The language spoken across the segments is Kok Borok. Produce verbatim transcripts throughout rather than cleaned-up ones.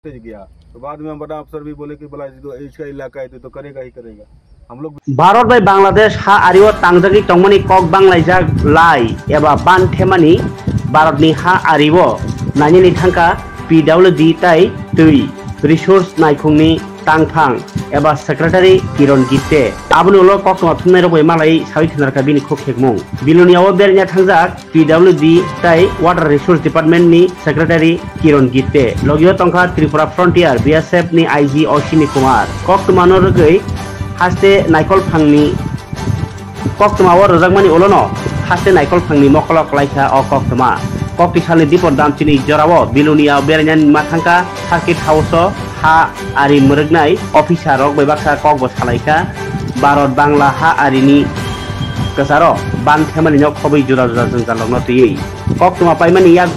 से गया। तो बाद में हम बड़ा अफसर भी बोले कि भला ये तो इसका इलाका है, तो, तो करेगा ही करेगा। हम लोग Bharat bai Bangladesh ha ario tangjagwi tongmani kok banglaijak lai eba ban themani Bharatni ha ario nainani thangkha P W D tai twi resource naikhungni tangphang eba secretary Kiron Gipte. Aboni ulo koktwma thumnairok bai malai sawi khwnarkha bini khuk khekmung. Bilonia o bernya thangjak P W D tai Water Resource Department ni Secretary Kiron Gipte, logio tongkha Tripura Frontier B S F ni I G Ashwini Kumar. Koktwma no rwgwi haste naikol phangni, koktwma o rwjakmani ulono haste naikol phangni mokolok klaikha o koktwma. Kokti salni dipor damchini jorao Bilonia berainani ma thangkha Circuit House o ha ari mwrwknai officer rok bai baksa kokbo salaikha. Bharat Bangla ha arini kwcharo ban themani no khobwi juda juda jwngjalrokno twiwi koktwma paimani yak,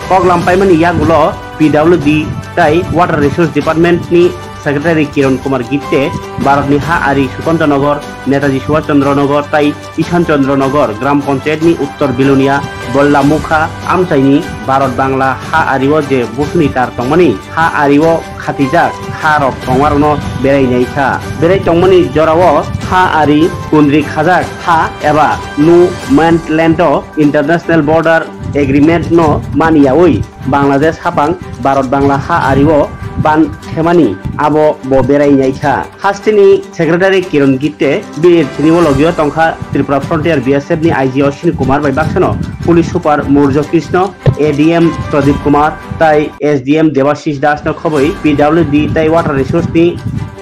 koklam paimani yagulo P W D tai Water Resource Department ni Secretary Kiron Kumar Gipte Bharatni ha ari Sukanto Nagar, Netaji Subhash Chandra Nagar tai Ishan Chandra Nagar Gram Panchayat ni Uttor Bilonia Bollamukha amchaini Bharat Bangla ha ario je busuni tar tongmani ha ario khatijak ha rok tongmarokno berai nai kha. Berai tongmani jorao ha ari kundri khajak ha eba no man's land o international border agreement no maniyawi Bangladesh hapang Bharat Bangla ha ario ban themani abo bo berai nai kha. Hasteni Secretary Kiron Gipte, bini thini o logio tongkha Tripura Frontier B S F ni I G Ashwini Kumar bai baksano Police Super Mourjo Krishna, A D M Pradip Kumar tai S D M Debashish Das no khobwi P W D tai Water Resource ni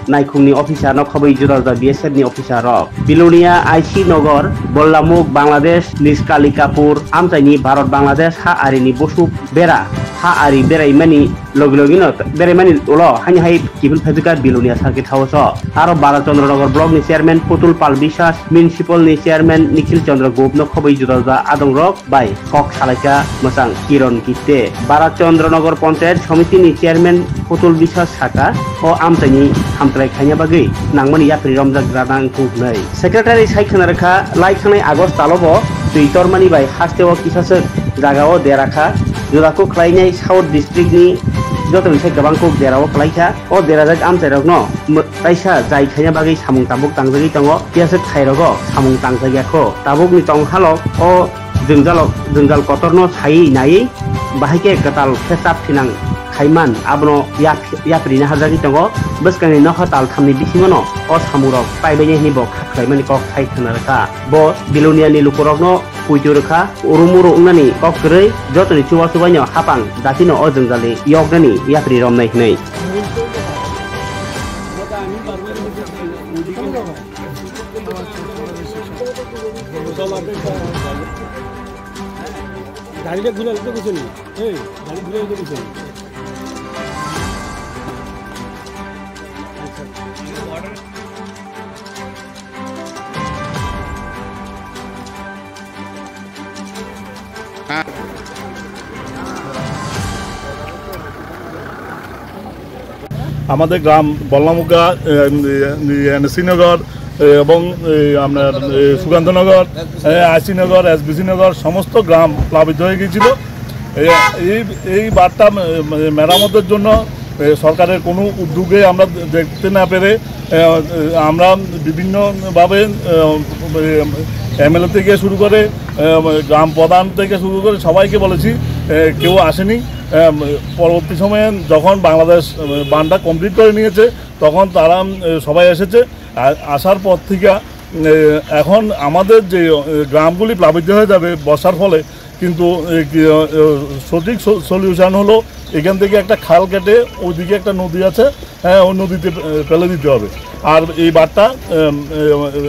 naikhungni officer no khobwi juda juda B S F ni officer rok. Bilonia I C Nagar, Bollamuk, Bangladesh, Niskalikapur, amchaini Bharat Bangladesh ha arini busuk bera ha ari beraimani logi logi no berai mani ulo haini hai kiphil phaijak kha Bilonia Circuit House o. Aro Bharat Chandra Nagar block ni chairman Putul Pal Biswas, municipal ni chairman Nikhil Chandra Gup no khobwi juda juda adong rok bai kok salaikha mwchang Kiron Gipte. Bharat Chandra Nagar Panchayat Samiti ni chairman Putul Biswas sakha o amchaini hamkrai khaina bagwi nangmani yapri romjak rana wngkhu hwnwi. Secretary sai khwna rwkha lai thangnai August talo bo twi tormani bai haste o kisaswk jaga o dera kha. Juda kuk khlainai South District ni joto ni sai kwbang kuk dera o kwlai kha. O derajak amchai rok no mw-, taisa jai khaina bagwi samung tabuk tangjagwi tongo. Phiya se thai rogo samung tangjak ya kho. Tabuk ni tong halok o jwngjal, jwngjal kotor no sai nai bahai khe kwtal khe chap phinang khai man abono yak, yapri na hajagwi tongo. Bwskang ni nokha tal tham ni bisingo no o samung rok pai bai nai hwnwi bo kha khlai mani kok sai khwna rwkha. Bo Bilonia ni lukurokno puitu rwkha, urumuru wngnani kok kwrwi jotoni chubachubaino hapang datino o jwngjali yoknani yapri romnai hwnwi. গাড়িটা ঘুরে আসতে কিছু নেই। এই, গাড়ি ঘুরে আসতে কিছু নেই। আমাদের গ্রাম বল্লামুগা, এ, এ, এ, শ্রীনগর, এ, এবং, এ, আপনার, এ, সুকান্তনগর, এ, আইসি নগর, এসবিসি নগর, সমস্ত গ্রাম প্লাবিত হয়ে গিয়েছিল। এ, এই, এই বাঁধটা মে-, মে-, মেরামতের জন্য, এ, সরকারের কোনো উদ্যোগে আমরা দে-, দেখতে না পেরে, এ, আমরা বিভিন্নভাবে, এ, এ, এমএলএ থেকে শুরু করে, এ, গ্রাম প্রধান থেকে শুরু করে সবাইকে বলেছি, এ, কেউ আসেনি। এ, পরবর্তী সময়ে যখন বাংলাদেশ, এ, বাঁধটা কমপ্লিট করে নিয়েছে, তখন তারা, এ, সবাই এসেছে। আ-, আসার পর থেকে, এ, এখন আমাদের যে, এ, গ্রামগুলি প্লাবিত হয়ে যাবে বর্ষার ফলে, কিন্তু, এ, কি, এ, এ, সঠিক স-, সলিউশন হলো এখান থেকে একটা খাল কেটে ওইদিকে একটা নদী আছে, হ্যাঁ, ওই নদীতে, এ, ফেলে দিতে হবে। আর এই বাঁধটা, এম, এ, এ,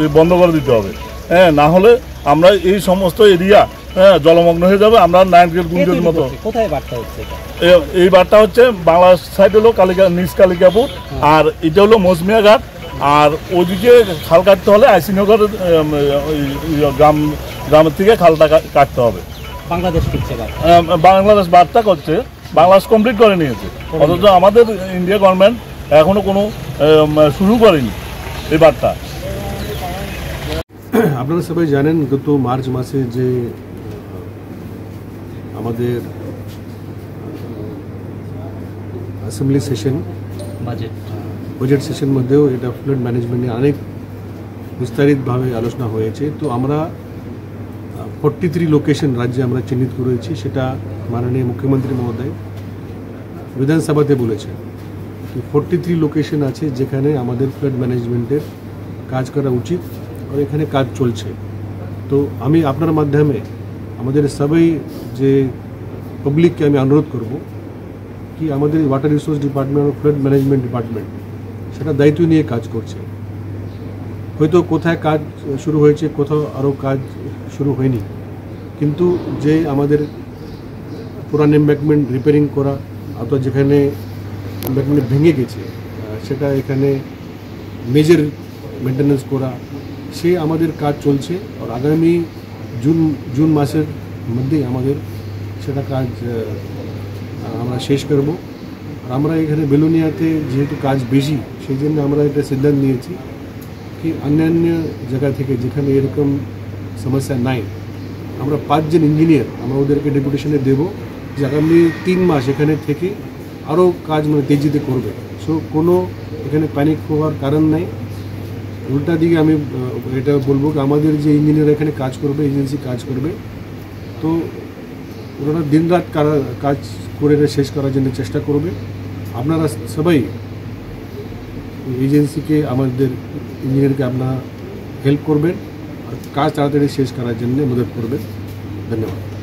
এ, বন্ধ করে দিতে হবে। হ্যাঁ, না হলে আমরা এই সমস্ত এরিয়া, হ্যাঁ, জলমগ্ন হয়ে যাবে। আমরা নারায়ণগঞ্জ কে গুঞ্জের তৈরি মতো। করছে? কোথায় বাঁধটা হচ্ছে এটা? এ-, এই বাঁধটা হচ্ছে বাংলার সাইড হলো কালিকা, নিচ কালিকাপুর, হ্যাঁ। আর এটা হলো মৌসুমিয়া ঘাট। আর ওইদিকে খাল কাটতে হলে আইসিনগর, এম, ওই, ওই গ্রাম, গ্রামের থেকে খালটা কা-, কাটতে হবে। বাংলাদেশ করছে বাঁধ। এম, বাংলাদেশ বাঁধটা করছে, বাংলাদেশ কমপ্লিট করে নিয়েছে। করে অথচ নিয়েছে। আমাদের ইন্ডিয়া গভর্নমেন্ট এখনো কোনো, এম, শুরু করেনি এই বাঁধটা। আপনারা সবাই জানেন, গত মার্চ মাসে যে, আহ, আমাদের, আহ, assembly session, budget. Budget session মধ্যেও এটা ফ্লাড ম্যানেজমেন্ট নিয়ে অনেক বিস্তারিতভাবে আলোচনা হয়েছে। তো আমরা ফর্টি থ্রি লোকেশন রাজ্যে আমরা চিহ্নিত করেছি, সেটা মাননীয় মুখ্যমন্ত্রী মহোদয় বিধানসভাতে বলেছেন। ফর্টি থ্রি লোকেশন আছে যেখানে আমাদের ফ্লাড ম্যানেজমেন্টের কাজ করা উচিত, আর এখানে কাজ চলছে। তো আমি আপনার মাধ্যমে আমাদের সবাই যে পাবলিককে আমি অনুরোধ করব কি আমাদের ওয়াটার রিসোর্স ডিপার্টমেন্ট আর ফ্লাড ম্যানেজমেন্ট ডিপার্টমেন্ট সেটা দায়িত্ব নিয়ে কাজ করছে। হয়তো কোথায় কাজ শুরু হয়েছে, কোথাও আরও কাজ শুরু হয়নি, কিন্তু যে আমাদের পুরান এম্ব্যাঙ্কমেন্ট রিপেয়ারিং করা, অথবা যেখানে এম্ব্যাঙ্কমেন্ট ভেঙে গেছে, আহ, সেটা এখানে মেজর মেনটেন্যান্স করা, সেই আমাদের কাজ চলছে। আর আগামী জুন জুন মাসের মধ্যেই আমাদের সেটা কাজ, আহ, আমরা শেষ করব। আর আমরা এখানে বেলোনিয়াতে যেহেতু কাজ বেশি, সেই জন্য আমরা এটা সিদ্ধান্ত নিয়েছি কি অন্যান্য জায়গা থেকে যেখানে এরকম সমস্যা নাই, আমরা পাঁচজন ইঞ্জিনিয়ার আমরা ওদেরকে ডেপুটেশনে দেবো যে আগামী তিন মাস এখানে থেকে আরও কাজ মানে তেজিতে করবে। সো কোনো এখানে প্যানিক হওয়ার কারণ নাই। উল্টা দিকে আমি আহ, এটা বলবো কি আমাদের যে ইঞ্জিনিয়ার এখানে কাজ করবে, এজেন্সি কাজ করবে, তো ওনারা দিন রাত কারা- কাজ করে শেষ করার জন্য চেষ্টা করবে। আপনারা সবাই এজেন্সিকে, আমাদের ইঞ্জিনিয়ারকে আপনারা হেল্প করবেন আর কাজ তাড়াতাড়ি শেষ করার জন্য মদত করবেন। ধন্যবাদ।